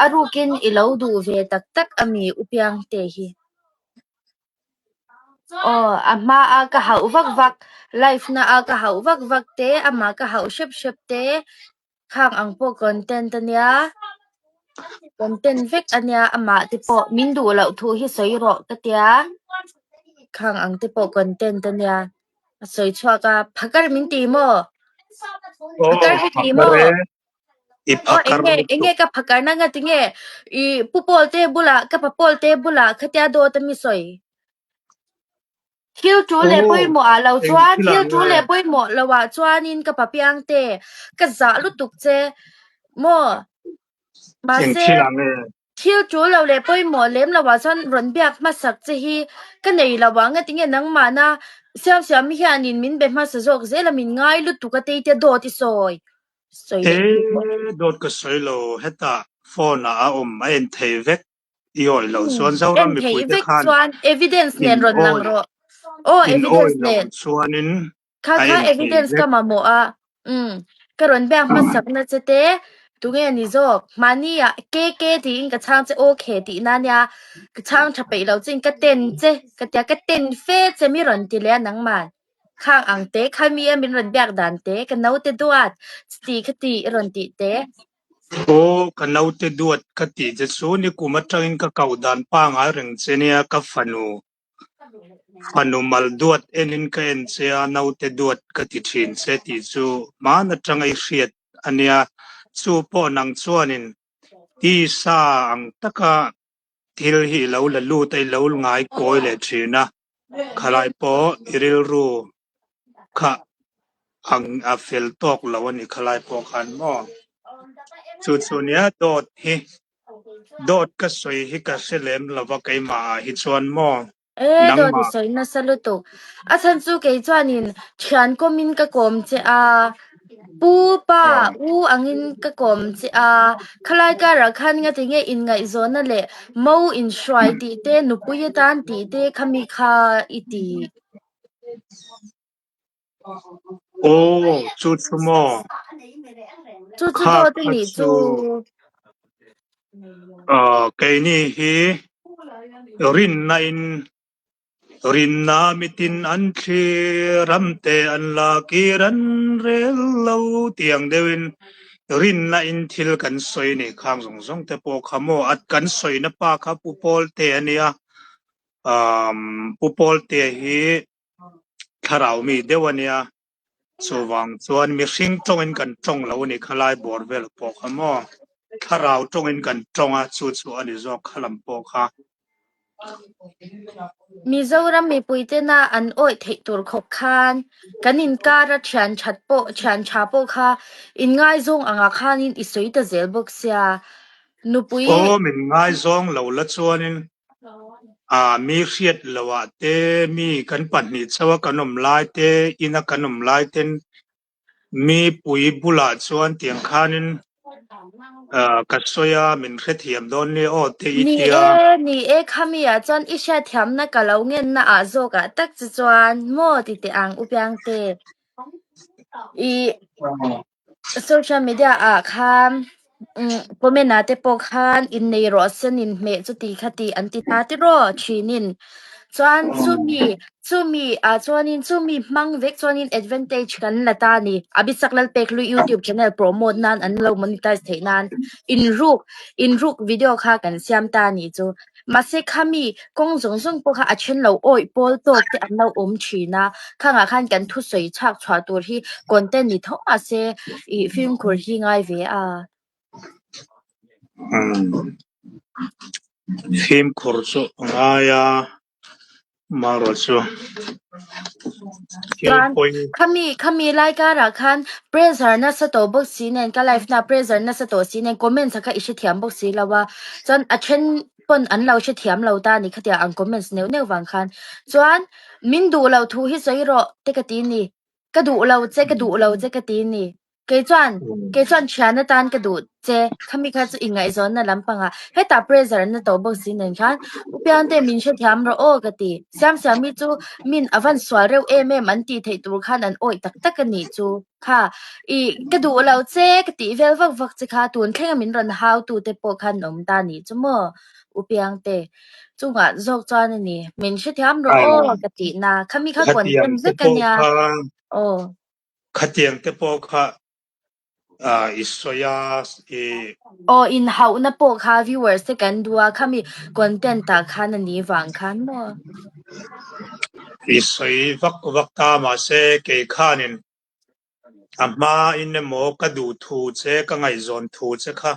A rukin i lo duh ve tak tak ami U Piangte hi? Aw, a hma a ka hauh vak vak, live na a ka hauh vak vak te, amah ka hauh hrep hrep te, khang ang pawh content ania, content vek ania amah te pawh min duh loh thu hi sawi rawh ka tia, khang ang te pawh content ania, a sawi chhuak a, phakar min ti maw? Phakar Aw, min ti phakar maw? e. I Aw phakar enge lutuk. enge ka phakar na nga tinge i pu pawl te bulah ka pa pawl te bulah khatia dawt a mi sawi. Thil tul leh Aw, pawimawh ah lo eng chuan thil ah thil tul nge? leh pawimawh lo ah chuanin ka pa piang te ka zah lutuk che maw Eng mahse thil ah nge? Thil tul lo leh pawimawh lem lo ah chuan rawn biak hmasak che hi ka nei lo ang a tinge nangmahna Siamsiami hianin min be hmasa zawk zel a min ngai lutuk a tei te dawt i sawi sawi E leh hnu pawh. dawt ka sawi lo hetah phone ah a awm a en thei vek i awih loh chuan Zoram En thei mipuite vek khan chuan evidence in nen rawn lang awih rawh aw in evidence awih loh nen. chuanin Kha a kha en thei evidence vek. ka mamawh a, umm ka rawn biak hmasak na che te tunge ni zawk mahni ah KK tiin ka chhang che OK tih na nia ka chhang tha peih lo chin ka ten che ka tia ka ten fe che mi rawn ti leh a nangman khang ang te kha mi a min rawn biak dan te ka naute duat chuti khati i rawn tih te. Aw ka naute duat ka tih che chu nikum atangin ka koh dan pangai reng che nia ka fanu Fanu mal duat enin ka en che a, naute duat ka ti thin che tih chu hman atanga i hriat a nia. Chu pawh nang chuanin tisa ang taka thil hi i lo la lut a, i lo ngai kawi leh thin a, khalai pawh i rilru kha ang a fel tawk lo a ni khalai pawh khan maw? Chu chu nia dawt hi Dawt ka sawi hi ka hre lem lo va keimah ah hi chuan maw? E dawt i Nangmah. sawi nasa lutuk. A chhan chu kei chuanin thian kawmin ka kawm che a, pu pa u angin ka kawm che a, khalai karah khan ngatinge inngaihzawnna leh mo inhruai tih te nupui atan tih te khami kha i ti. Aw chu chu maw? Chu chu Kha dawt a kha nih chu chu. Ah keini hi rinna in rinna mitin an thlir ramte an la kir an rel lo tiang deuhin rinna in thil kan sawi ni khang zawng zawng te pawh kha maw at kan sawina pa kha Pu Pawlte a nia um Pu Pawlte hi Thlarau mi deuh a nia, chuvang chuan mihring tawngin kan tawng lo a ni kha lai bawr vel pawh kha maw? Thlarau tawngin kan tawng a, chu chu a ni zawk kha lam pawh kha. Mizoram mipui tena an awih theih tur khawp khan kan inkar a thian that pawh thian tha pawh kha inngaizawng angah khanin i sawi ta zel bawk sia. Nupui. Aw min ngaizawng lo la chuanin Ah, mi hriat loh ah te, mi kan pahnih chauh a kan awm lai te, ina kan awm lai ten mi pui bulah chuan tiang khanin ah ka sawi a, min hrethiam dawn nia aw te i Ni tia. e, ni e, khami ah chuan i hriatthiamna ka lo ngenna ah zawk ah tak che chuan maw ti teh ang U Piangte. I social media ah khan comment ah te pawh khan innei rawh sen inhmeh chuti khati an ti ta tiraw thinin chuan chumi chumi ah chuanin chumi hmang vek chuanin advantage kan la ta a ni Abhisak Lalpekhlui youtube channel promote nan an lo monetize theih nan inruk inruk video kha kan siam ta a nih chu. Mahse khami kawng zawng zawng pawh kha a then lo awih pawl tawk te an lo awm thin a, khangah khan kan thusawi chhak chhuah tur hi content ni tho mahse ih fimkhur hi ngai ve a. Umm fimkhur chu a ngai a. Marawh chu thil Chuan pawi. khami khami lai karah khan pressure nasa tawh bawk si nen ka life na pressure nasa tawh si nen comments a kha i hrethiam bawk si lo a chuan a then pawn an lo hrethiam lo ta ni khatia ang comments neuh neuh vang khan chuan min duh loh thu hi sawi rawh te ka ti ni ka duh lo che ka duh lo che ka ti ni. Kei chuan, kei chuan thian atan ka duh che, khami kha chu ingaihzawnna lampangah hetah pressure an la tawh bawk si nen khan U Piangte min hrethiam rawh aw ka ti. Siamsiami chu min a van sual reuh em em an tih theih tur khan an awih tak tak a nih chu. Kha, i ka duh lo che ka tih vel vak vak che kha tun thlenga min rawn hau tu te pawh khan an awm ta nih chu maw U Piangte. Chungah zawk chuan a ni, min hrethiam rawh aw ka tih na, khami kha Khatiang content te vek a pawh nia. kha Aw. Khatiang te pawh kha i sawi a, i. Aw inhauhna pawh kha viewers te kan duh a, khami content ah khan a nih vang khan maw? I sawi vak vak ta mahse kei khanin a hma in emaw ka duh thu che ka ngaihzawn thu che kha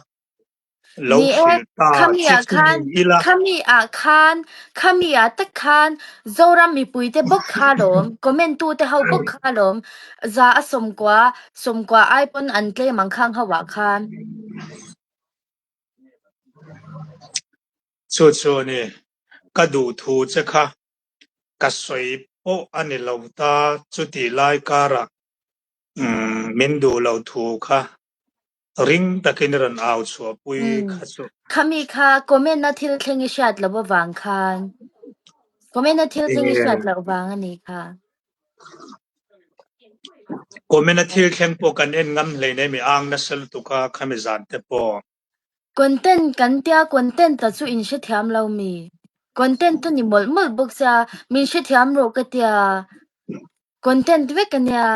Lo Ni e, hrilh ta khami che ah chu khan, ni ila. khami ah khan, khami ah tak khan Zoram mipui te bawk kha lawm, comment tu te ho bawk kha lawm, za a sawmkua, sawmkua ai pawn an tlem ang khang ho ah khan. Chu chu a ni, ka duh thu che kha ka sawi pawh a ni lo ta, chutih lai karah min duh lo thu kha Ring takin i rawn au chhuahpui kha chu. Khami kha comment a thil thleng i hriat loh avang khan. Comment a thil thleng i hriat loh vang a nih kha. Comment a thil thleng pawh kan en ngam hleinem i ang nasa lutuk a khami zan te pawh. Content kan tia content a chu in hrethiam lo mi. Content a ni mawlh mawlh bawk sia min hrethiam rawh ka tia. Content vek a nia.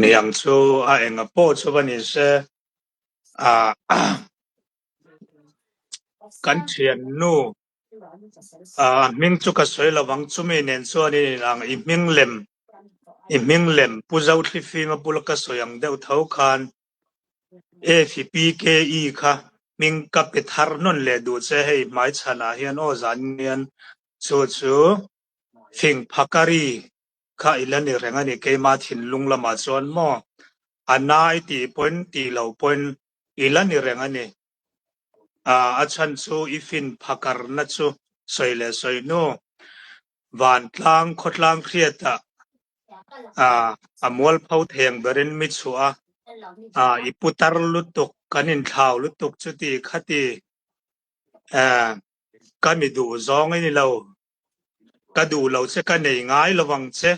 Niang chu a enga pawh chu va ni se, kan thiannu a hming chu ka sawi lo ang, chumi nen chuan in inang i hming lem, i hming lem Pu Zothlifima bula ka sawi ang deuh tho khan FPKE kha hming ka pe thar nawn leh duh che hei hmaichhanah hian aw zan hian chu chu Fing Phakari Kha i la ni reng a ni, keimah thinlung lamah chuan maw a na i tih pawhin tih loh pawhin i la ni reng a ni. A chhan chu i fin phakarna chu sawi leh sawi hnu vantlang khawtlang hriatah a mualpho theng berin mi chhuah a, i putar lutuk, kan inthlau lutuk chuti khati ka mi duh zawng i ni lo. Ka duh lo che ka nei ngai lo vang che,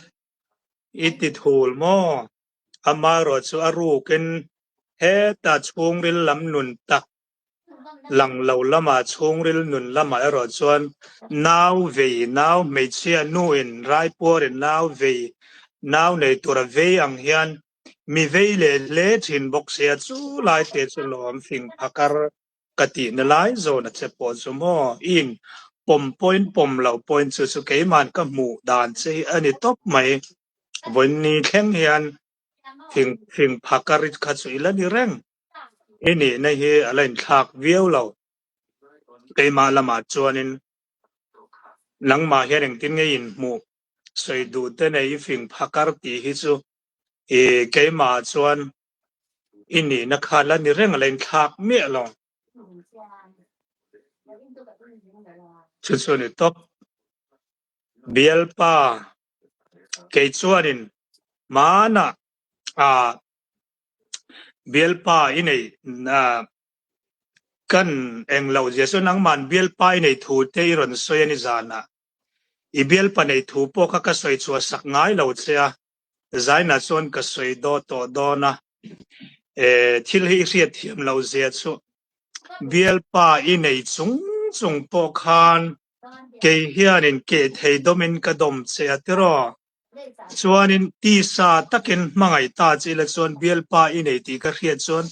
i ti thul maw? Amaherawh chu a rukin heta chhungril lam nun tak lang lo lamah chhungril nun lamah erawh chuan nau vei nau hmeichhia nuin raipuarin nau vei nau nei tura vei ang hian mi vei leh hle thin bawk sia chu lai te chu lawm fing phakar Ka tihna lai zawn a che pawh chu maw? In pawm pawhin pawm loh pawhin chu chu keima'n ka hmuh dan che hi a ni tawp mai. Vawiinni thleng hian fing fing phakar kha chu i la ni reng. I nihna hi a la inthlak viau lo. Keimah lamah chuanin nangmah hian engtin nge i inhmuh sawi duh te nei i fing phakar tih hi chu i keimahah chuan I nihna kha la ni reng a la inthlak miah lo. Chu chu a ni tawp. Bialpa kei chuanin hmanah ah bialpa i nei kan englo zia chu nangman bialpa i nei thu te i rawn sawi a ni zanah. I bialpa nei thu pawh kha ka sawi chhuah sak ngai lo che a. Zaina chuan ka sawi daw tawh dawn a, thil hi i hriat thiam lo zia chu bialpa i nei chung chung pawh khan kei hianin keh thei dawmin ka dawm che a tiraw? Chuanin tisa takin hmangaih ta che ila chuan bialpa i nei tih ka hriat chuan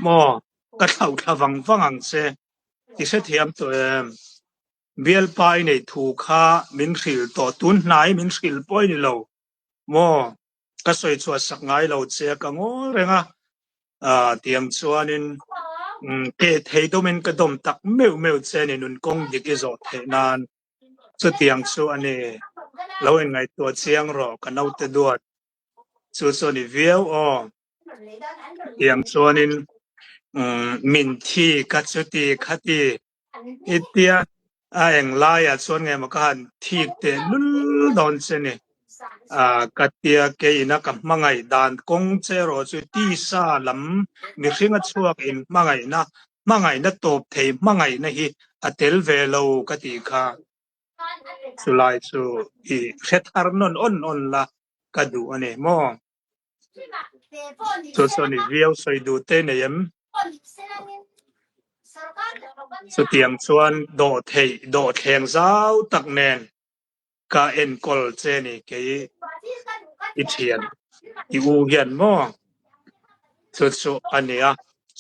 maw ka thlauhthla vang vang ang che, i hrethiam tawh em? Bialpa i neih thu kha min hrilh tawh, tun hnai min hrilh pawh i ni lo maw? Ka sawi chhuah sak ngai lo che a, ka ngawi reng a, tiang chuanin keh thei dawmin ka dawm tak meuh meuh che a ni, nun kawng dik i zawh theih nan chutiang chu a ni. Lo inngaihtuah chiang rawh ka naute duat, chu chu a ni viau aw. Tiang chuanin min thi ka chuti khati I tia a eng laiah chuan nge maw ka han thik teh lul dawn che ni. Ah, ka tia keiin a ka hmangaih dan kawng che erawh chu tisa lam mihringa chhuak in hmangaihna, hmangaihna tawp thei hmangaihna hi a tel ve lo ka tih kha. Chulai chu i hre thar nawn awn awn la ka duh a ni maw? Chu chuan i viau sawi duh te nei em? Chutiang chuan dawh theih dawh thleng zau tak nen ka enkawl che ni kei i thian i u hian maw? Chu chu a nia,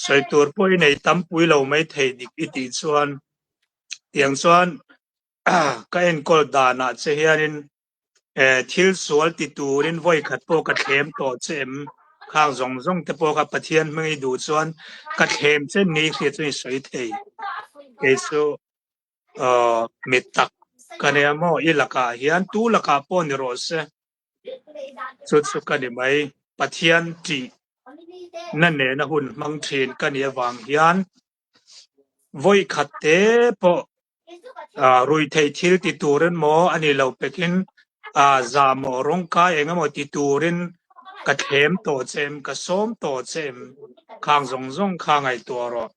sawi tur pawh i nei tam pui lo mai thei dik i tih chuan tiang chuan ka enkawl danah che hianin thil sual ti turin vawi khat pawh ka thlem tawh che em? Khang zawng zawng te pawh kha Pathian hming i duh chuan ka thlem che ni hriat chu i sawi thei. Kei chu mi tak ka nia maw i lakah hian tu lakah pawh ni rawh se. Chu chu ka ni mai. Pathian ṭih na nena hun hmang ṭhin ka nih avang hian Vawi khat te pawh ruihtheih thil ti turin maw a ni lo pekin zahmawh rawngkai eng emaw ti turin ka thlem tawh che em, ka sawm tawh che em, khang zawng zawng kha ngaihtuah rawh.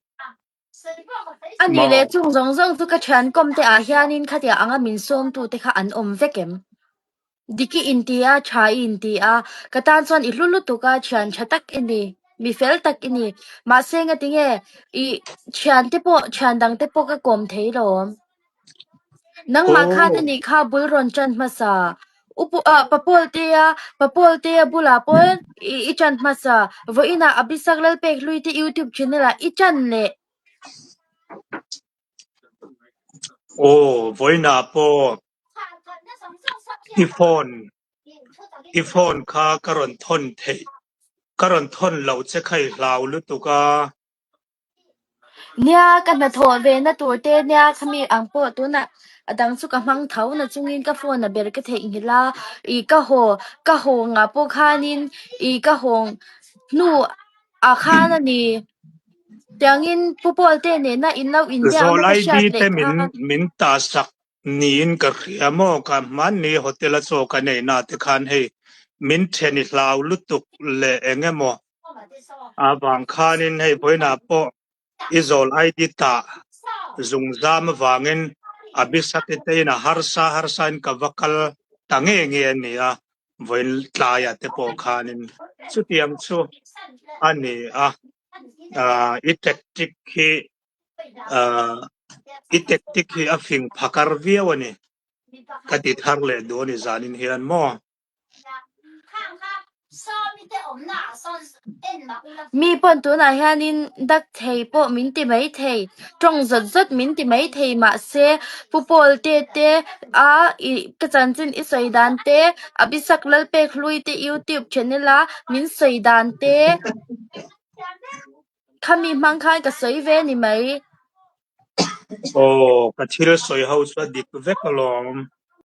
A nih leh chung zawng zawng chu ka thian kawm te ah hianin khatiang anga min sawmtu te kha an awm vek em? Diki inti a, tha i inti a, ka tan chuan i hlu lutuk a, thian tha tak i ni, mi fel tak i ni. Mahse ngatinge i thian te pawh thian dang te pawh ka kawm thei lawm. Nangmah khan a nih kha bul rawn tan hmasa. Upu ah Papawltea Papawltea bulah pawh i i tan hmasa. Vawiinah Abisak Lalpekhlui te YouTube channel ah i tan leh. Aw, vawiinah pawh I phone i phone kha ka rawn thawn theih ka rawn thawn loh che kha i hlau lutuk a. Nia ka hnathawh ve na tur te nia khami ang pawh tunah a dang chu ka hmang tho na chungin ka phone a ber ka theihnghilh a ih ka haw ka hawng ah pawh khanin ih ka hawng hnu ah khan a ni. Tiangin Pu Paul te nena in lo inbiakna ka Zawlai hriat di leh te min kha. min ta sak niin ka hria maw ka hmanni hotel a chaw ka nei na te khan hei min then i hlau lutuk leh eng emaw avang khanin hei vawiinah pawh i zawl ID tah zungzam avangin Abisaki te inah harsa harsa in ka va kal ta nge nge a ni a vawiin tlaiah te pawh khanin chutiang chu a ni a i tactic hi I tactic hi a fing phakar viau a ni. Ka ti thar leh duh a ni zanin hian maw? Mi pawn tunah hianin dak thei pawh min ti mai thei, tawng zawt zawt min ti mai thei mahse Pu Paul te te a i ka chanchin i sawi dan te, Abhisak Lalpekhlui te YouTube channel a min sawi dan te, Khami hmang khan ka sawi ve ni mai. Aw, ka thil sawi ho chu a dik vek alawm.